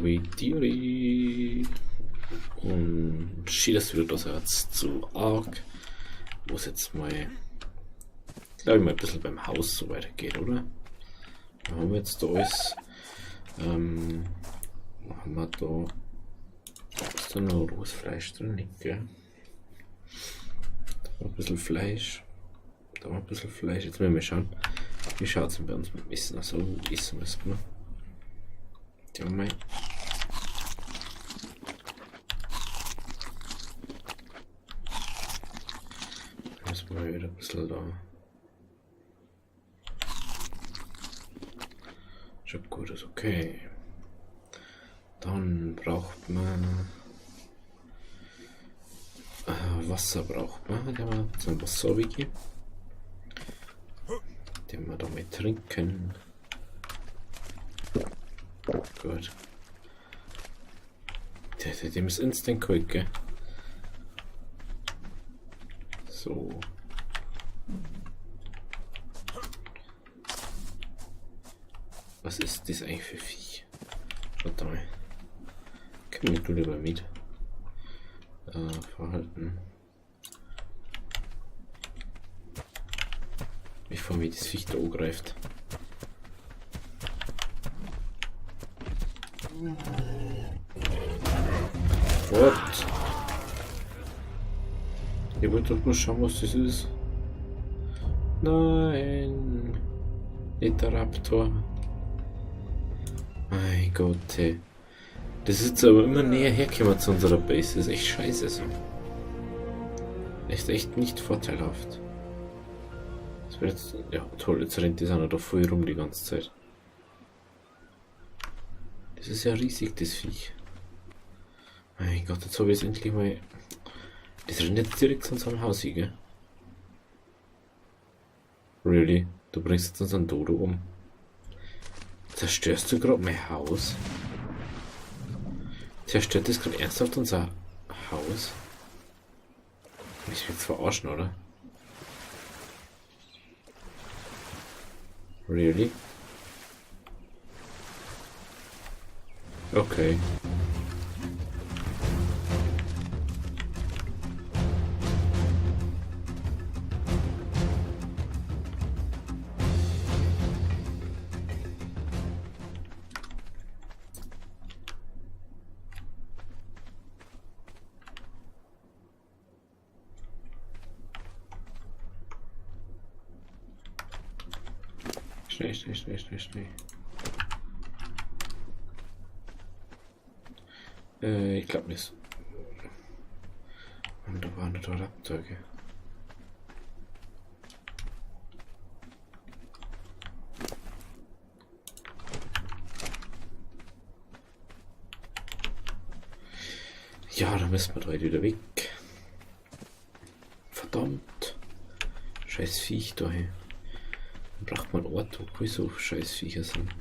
Liebe Tiere. Und schön, dass du wieder da seid zu Ark, wo es jetzt mal, glaube ich, mal ein bisschen beim Haus so weitergeht, oder? Da haben wir jetzt da alles. Haben wir da. Ist da noch rohes Fleisch drin? Nicht, gell? Da ein bisschen Fleisch. Da ein bisschen Fleisch. Jetzt müssen wir schauen, wie schaut es denn bei uns mit dem Essen aus? Oh, essen müssen wir. Ja, mal. Müssen wir wieder ein bisschen da. Schaut gut aus, okay. Dann braucht man Wasser braucht man. Da haben wir zum Wasser weggehen. Den wir damit trinken. Gut. Dem ist instant quick, gell? So. Was ist das eigentlich für Viech? Warte mal. Komm du lieber mit. Verhalten. Ich vor mir das Viech da angreift. What? Ich wollte doch nur schauen, was das ist. Nein. Nicht der Raptor. Mein Gott, ey. Das ist jetzt aber immer näher hergekommen zu unserer Base. Das ist echt scheiße so. Echt, echt nicht vorteilhaft. Das wird jetzt, ja toll, jetzt rennt das auch noch da voll rum die ganze Zeit. Das ist ja riesig, das Viech. Mein Gott, jetzt habe ich es endlich mal. Das rennt jetzt direkt zu unserem Haus hier, gell? Really? Du bringst jetzt unseren Dodo um? Zerstörst du gerade mein Haus? Zerstört das gerade ernsthaft unser Haus? Ich will jetzt verarschen, oder? Really? Okay. Schnell, schnell, schnell, schnell, schnell. Ich glaube nicht. Und da war noch der Raptor, gell? Ja, da müssen wir heute wieder weg. Verdammt. Scheiß Viech da hier. Dann braucht man einen Ort, wo so scheiß Viecher sind.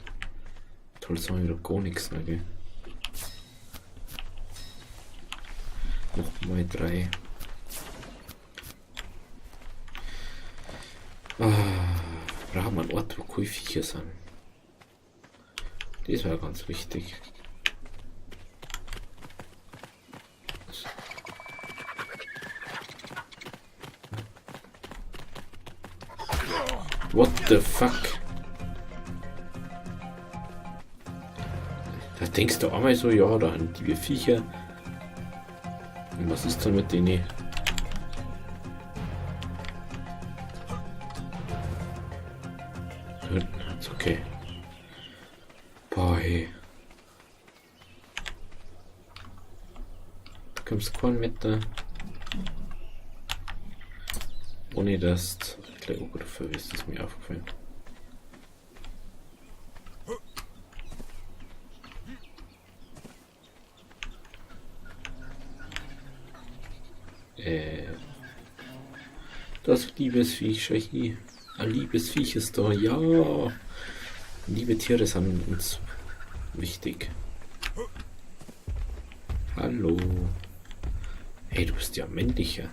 Toll, jetzt haben wir wieder gar nichts mehr, gell? Noch mal 3. Ah, brauchen wir einen Ort, wo keine Viecher sind. Das wäre ganz wichtig. What the fuck? Da denkst du einmal so, ja, da haben die Viecher. Und was ist dann mit denen? Ist okay. Boah, hey. Da kommst du keinen Meter. Ohne dass gleich angegriffen wirst, ist mir aufgefallen. Das liebes Viech, schau hier. Ein liebes Viech ist da, ja. Liebe Tiere sind uns wichtig. Hallo. Hey, du bist ja männlicher.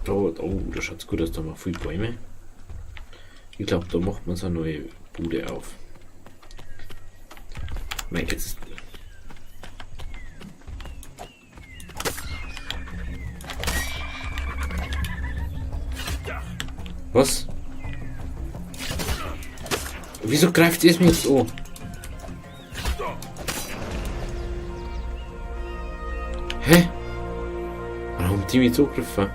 Da, oh, da schaut's gut aus, da haben wir viele Bäume. Ich glaube, da macht man so eine neue Bude auf. Mein, jetzt ist. Was? Wieso greift ihr es mir jetzt an? Hä? Warum haben die mich zugegriffen?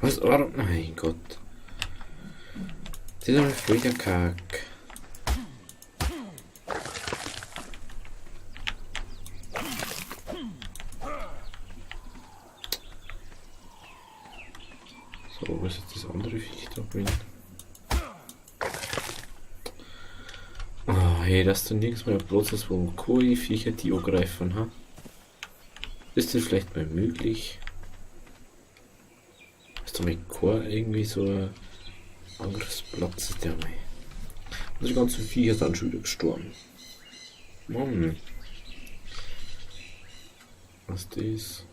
Was? Warum? Mein Gott. Das ist aber voll der Kack. So, wo ist jetzt das andere Viech da drin? Oh, hey, dass du nirgends mehr Platz ist, wo keine Viecher die angreifen, ha? Ist das vielleicht mal möglich? Ist da mit kein irgendwie so ein Angriffsplatz ist der mal. Unsere ganzen Viecher sind schon wieder gestorben. Mann. Was ist das?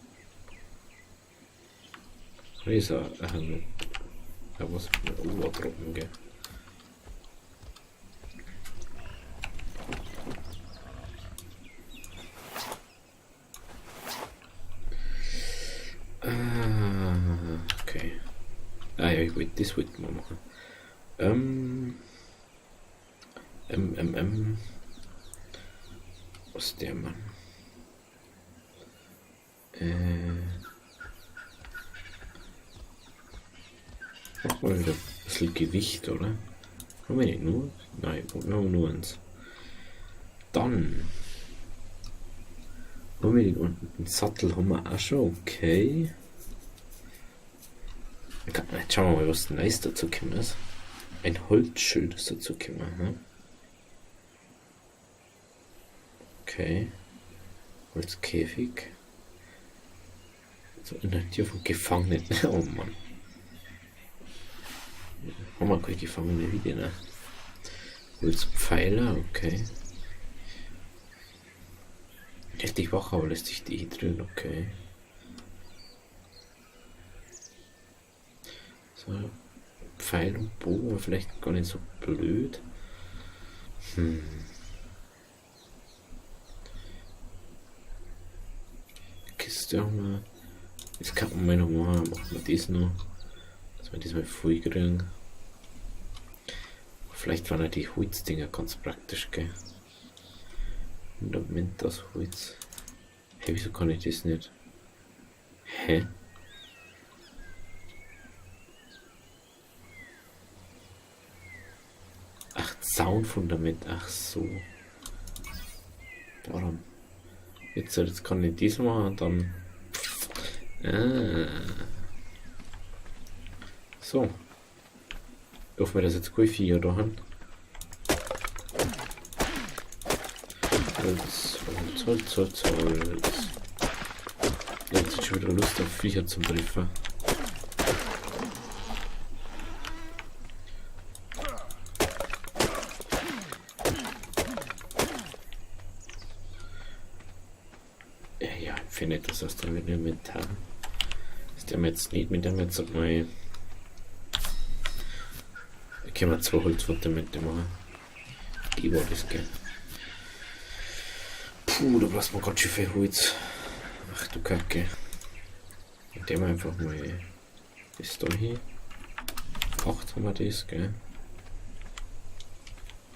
Ist ein, ja, was mit gell? Ah, okay. Ah ja, ich wollte das wollten wir machen. M, M, M. Was ist der Mann? Machen wir wieder ein bisschen Gewicht, oder? Haben wir nicht nur? Nein, wir haben nur eins. Dann haben wir den unten den Sattel haben wir auch schon, okay. Jetzt schauen wir mal, was Neues dazu gekommen ist. Ein Holzschild ist dazu gekommen, hm? Okay. Holzkäfig. So in der Tür von Gefangenen. Oh Mann. Haben wir keine Gefangene wieder, ne? Holzpfeiler, okay. Hält dich wach, aber lässt sich dehydrieren, okay. So, Pfeil und Bogen, vielleicht gar nicht so blöd. Kiste haben wir. Jetzt kann man mal noch machen, machen wir das noch. Dass wir das mal voll kriegen. Vielleicht waren ja die Holzdinger ganz praktisch, gell? Fundament aus Holz. Hä, wieso kann ich das nicht? Hä? Ach, Zaunfundament, ach so. Warum? Jetzt kann ich das machen und dann. Ah. So. Dürfen wir das jetzt keine Viecher da haben? Holz, Holz, Holz, Holz, Holz. Jetzt ist schon wieder Lust auf Viecher zum Treffen. Ja, ja, ich finde das aus dem Inventar. Ist der mir jetzt nicht mit dem jetzt mal. Da können wir 2 Holzfundamente machen. Die war das, gell? Puh, da brauchst du ganz schön viel Holz. Ach du Kacke. Und dem einfach mal das da hier. 8 haben wir das, gell?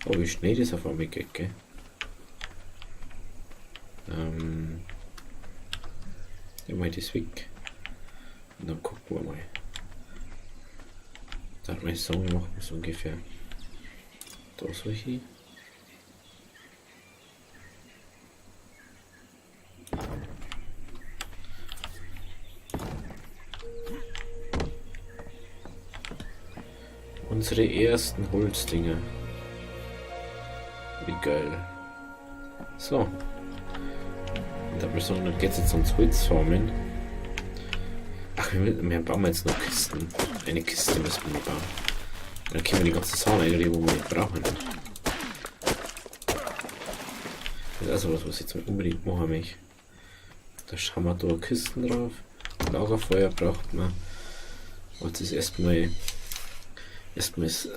Oh, wie schnell das auf einmal geht, gell? Ja, mal das weg. Und dann gucken wir mal. Da hat man sagen, machen wir so ungefähr. Da so hin. Unsere ersten Holzdinger. Wie geil. So. Und da müssen wir, dann geht's jetzt ans Holzfarmen. Ach, wir bauen jetzt noch Kisten. Eine Kiste müssen wir noch bauen. Dann können wir die ganzen Sachen eigentlich, die wir nicht brauchen. Das ist also was, was ich jetzt mal unbedingt machen möchte. Da schauen wir da Kisten drauf. Lagerfeuer braucht man. Und das ist erstmal. Erstmal ist.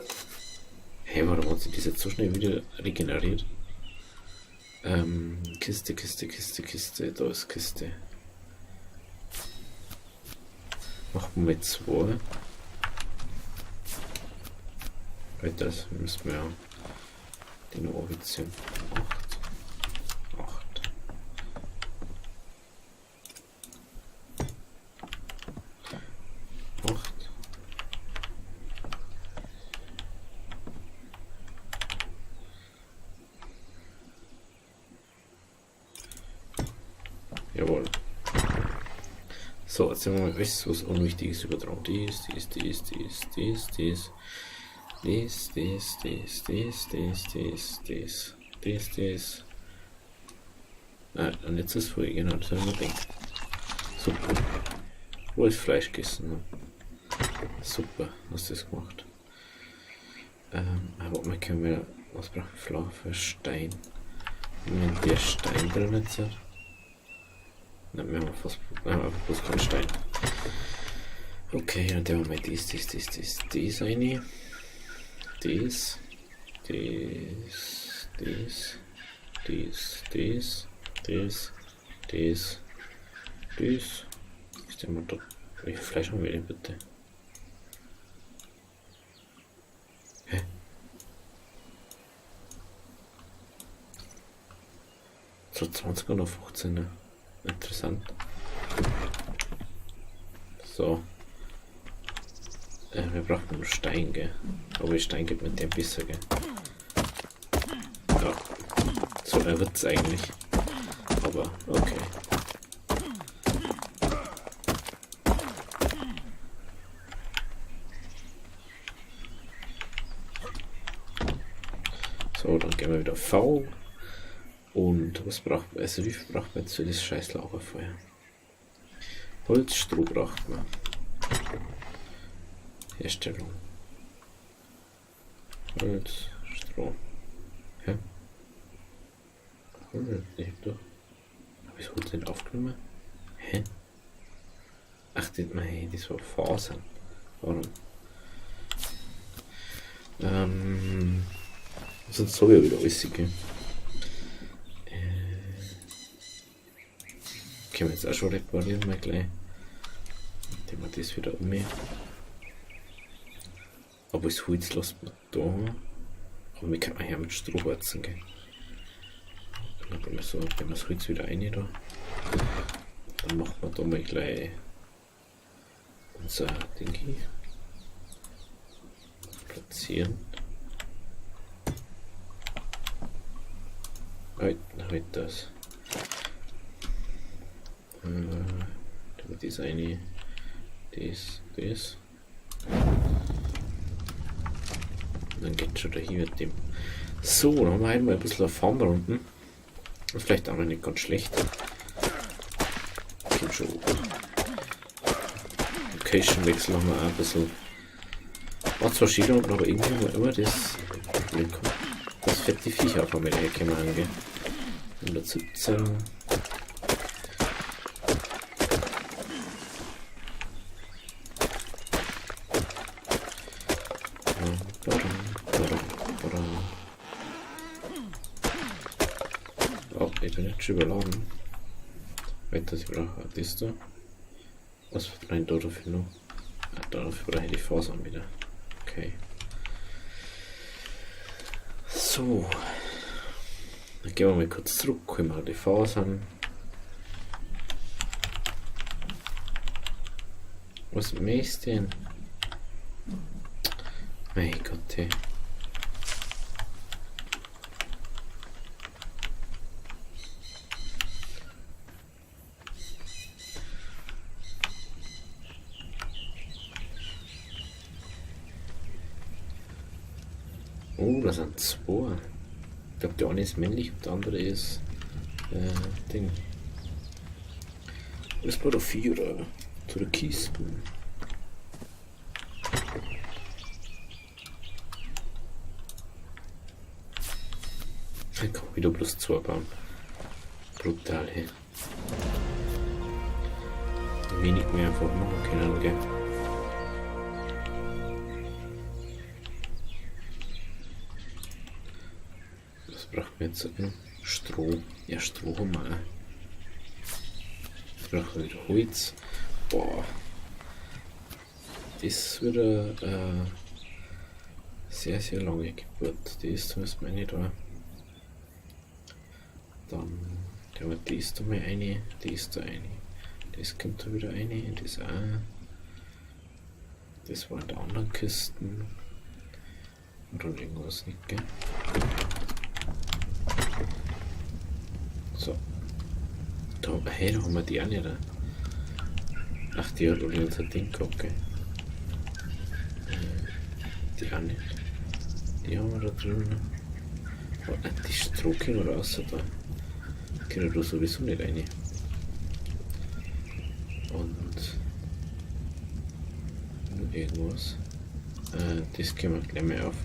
Hey, warum hat sich das jetzt so schnell wieder regeneriert? Kiste, Kiste, Kiste, Kiste. Da ist Kiste. Machen wir mit 2. Das müssen wir ja den noch anziehen. 8. 8. 8. Jawohl. So, jetzt haben wir mal alles, was Unwichtiges übertragen. Dies, dies, dies, dies, dies, dies. Dies, dies, dies, dies, dies, dies, dies, dies, dies. Nein, und jetzt ist voll, genau, das habe ich mir gedacht. Super. Wo ist Fleisch gegessen? Ne? Super, hast du das gemacht. Aber wir können wieder, was brauchen wir? Fla für Stein. Wenn der Stein drin jetzt hat. Nein, wir haben fast, wir haben einfach bloß keinen Stein. Okay, und der haben wir dies, dies, dies, dies, dies rein. Dies, dies, dies, dies, dies, dies, dies, dies. Ist der mal da? Wie viel Fleisch haben wir denn bitte? Hä? So 20 oder 15, ne? Interessant. So. Wir brauchen nur Stein, gell? Aber Stein gibt mit dem besser, gell? Ja. So ein Witz eigentlich. Aber okay. So, dann gehen wir wieder V. Und was braucht man? Also wie viel braucht man jetzt für das scheiß Lagerfeuer? Holzstroh braucht man. Herstellung. Holz, Stroh. Hä? Holz, ich hab doch. Hab ich das Holz nicht aufgenommen? Hä? Ach, das, nein, das war Fasern. Warum? Sonst hab ich ja wieder alles, gell? Können wir jetzt auch schon reparieren, mal gleich. Nehmen wir das wieder um. Aber das Holz lässt man da. Aber wir können ja mit Stroh heizen, gell? Dann gehen wir so, gehen wir das Holz wieder rein da. Dann machen wir da mal gleich unser Ding hier. Platzieren. Halt, halt das. Damit ist eine, das, das. Und dann geht schon da hier mit dem. So, dann haben wir halt mal ein bisschen eine Farmrunden. Und vielleicht auch noch nicht ganz schlecht. Kommt schon. Location-Wechsel haben wir auch ein bisschen. War zwar schön unten, aber irgendwie haben wir immer das Problem gehabt, dass fette Viecher auf einmal daherkommen, gell? 117. Oh, ich bin jetzt schon überladen. Weiter, ich brauche das da. Was brauche ich da dafür noch? Ah, dafür brauche ich die Fasern wieder. Okay. So. Dann gehen wir mal kurz zurück, holen wir die Fasern. Was möchtest du denn? Mein Gott, ey. Oh, das sind zwei. Ich glaub, der eine ist männlich und der andere ist Ding. Das war der Vierer. Zu der Kiste. Ich kann wieder bloß zwei bauen. Brutal, hey. Wenig mehr einfach machen können, gell? Was braucht man jetzt noch? Stroh. Ja, Stroh haben wir auch. Jetzt brauchen wir wieder Holz. Boah. Das wird eine sehr, sehr lange Geburt. Das müssen wir nicht da. Dann tun wir das da mal rein, das da rein. Das kommt da wieder rein, das auch. Das war in der anderen Kisten. Und dann irgendwas nicht, gell? So. Da, hey, da haben wir die auch nicht. Ach, die hat alle unser Ding gehabt, gell? Die auch nicht. Die haben wir da drin. Oh, die Stroh können wir raus da. Können wir da sowieso nicht rein. Und noch irgendwas. Das können wir gleich mal auf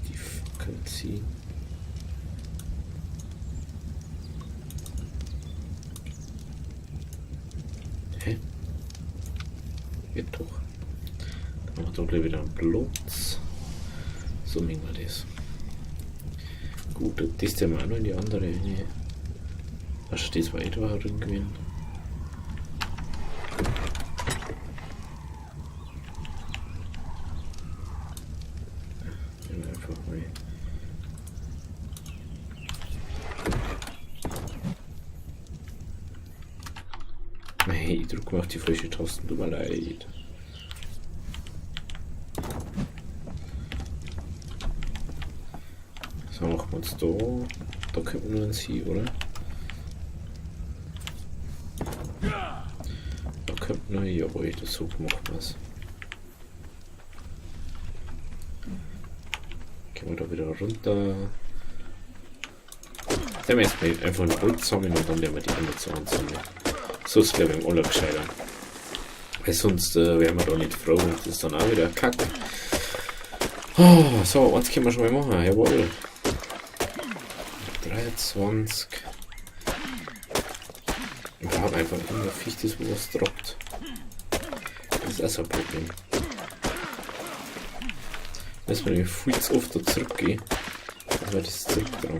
die Fackel ziehen. Hä? Geht doch. Dann haben wir da gleich wieder einen Platz. So machen wir das. Gut, und das tun wir auch noch in die andere rein. Ach, das war eh da drin gewesen. Nehmen wir einfach mal. Hey, ich drück mal auf die falsche Tasten, tut mir leid. So, machen wir uns da. Da könnten wir uns hin, oder? Da könnten wir, jawohl, das so machen wir's. Gehen wir da wieder runter. Dann wir jetzt mal einfach ein Holz sammeln und dann werden wir die anderen Sachen sammeln. So ist, glaube ich, am allergescheiter. Weil sonst wären wir da nicht froh und das ist dann auch wieder Kack. Oh, so, eins können wir schon mal machen, jawohl. 23. Wir brauchen einfach immer Fichtes, wo was droppt. Das ist auch so ein Problem. Müssen wir nämlich viel zu oft da zurückgehen. Dass wir das zurücktragen.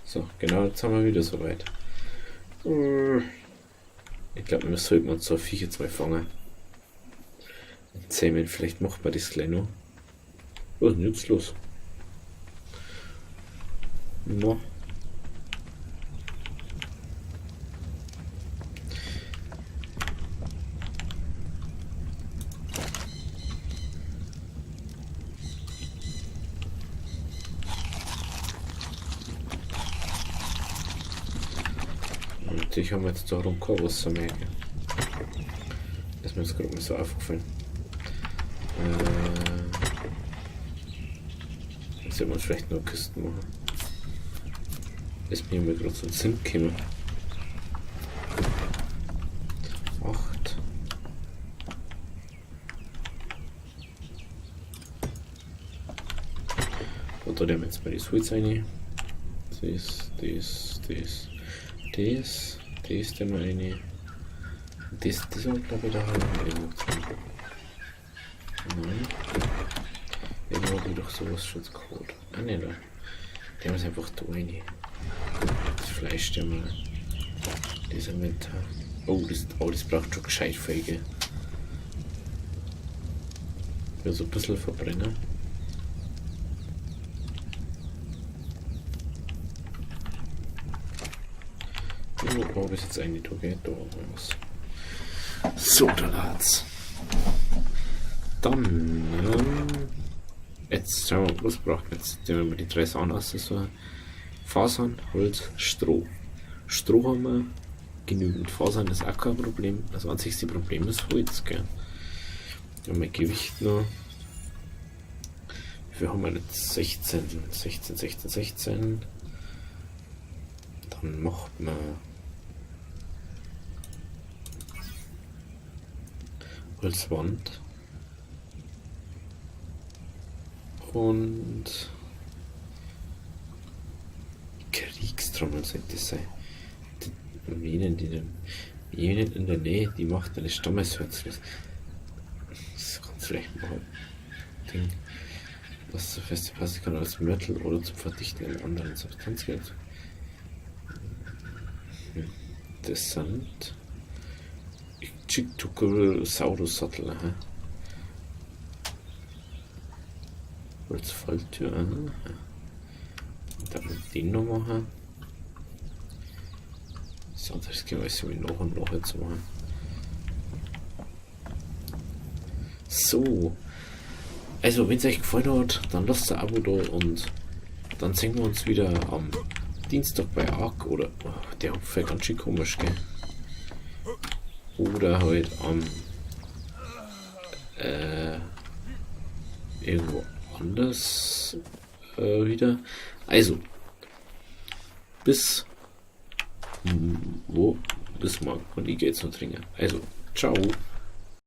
So, genau, jetzt haben wir wieder soweit. Ich glaub, wir sollten uns so ein Viech jetzt mal fangen. Und zähmen, vielleicht macht man das gleich noch. Was ist denn jetzt los? No. Natürlich haben wir jetzt da rum kein Wasser mehr. Gell? Das ist mir jetzt gerade mal so aufgefallen. Jetzt sollten wir uns vielleicht noch Kisten machen. Ist mir mal gerade so ein Sinn gekommen. 8. Und da nehmen wir jetzt mal die Holz rein. Das, das, das, das. Das nehmen wir rein. Das, das war, glaub ich, da haben wir irgendwo drin. Nein. Irgendwo hab ich doch sowas schon geholt. Ah, ne, da. Der muss einfach da rein. Das Fleisch, der mal. Das Inventar. Oh, das braucht schon gescheit Feige. Ja, so ein bisschen verbrennen. Wo habe ich jetzt eigentlich da? Gell? Da was. So, da lad's. Dann jetzt schauen wir, was braucht man jetzt? Nehmen wir die drei Sachen aus. Das war Fasern, Holz, Stroh. Stroh haben wir genügend. Fasern ist auch kein Problem. Das einzigste Problem ist Holz, gell? Dann haben wir Gewicht noch. Wie viel haben wir jetzt? 16. 16, 16, 16. Dann macht man Holzwand. Und Kriegstrommel sollte das sein. Die Minen, die Minen in der Nähe, die Macht eines Stammes hört. Das kannst du vielleicht machen. Ding, was zur Feste passen kann als Mörtel oder zum Verdichten einer anderen Substanz gilt. Interessant. Saurus Sattel, aha. Holzfalltür, aha. Und dann den noch machen. So, das können wir so noch und noch jetzt machen. So. Also, wenn es euch gefallen hat, dann lasst ein Abo da und dann sehen wir uns wieder am Dienstag bei Ark oder. Oh, der Hupf wär ganz schön komisch, gell? Oder halt am irgendwo anders wieder. Also, bis wo? Bis morgen. Und ich geh jetzt noch trinken. Also, ciao.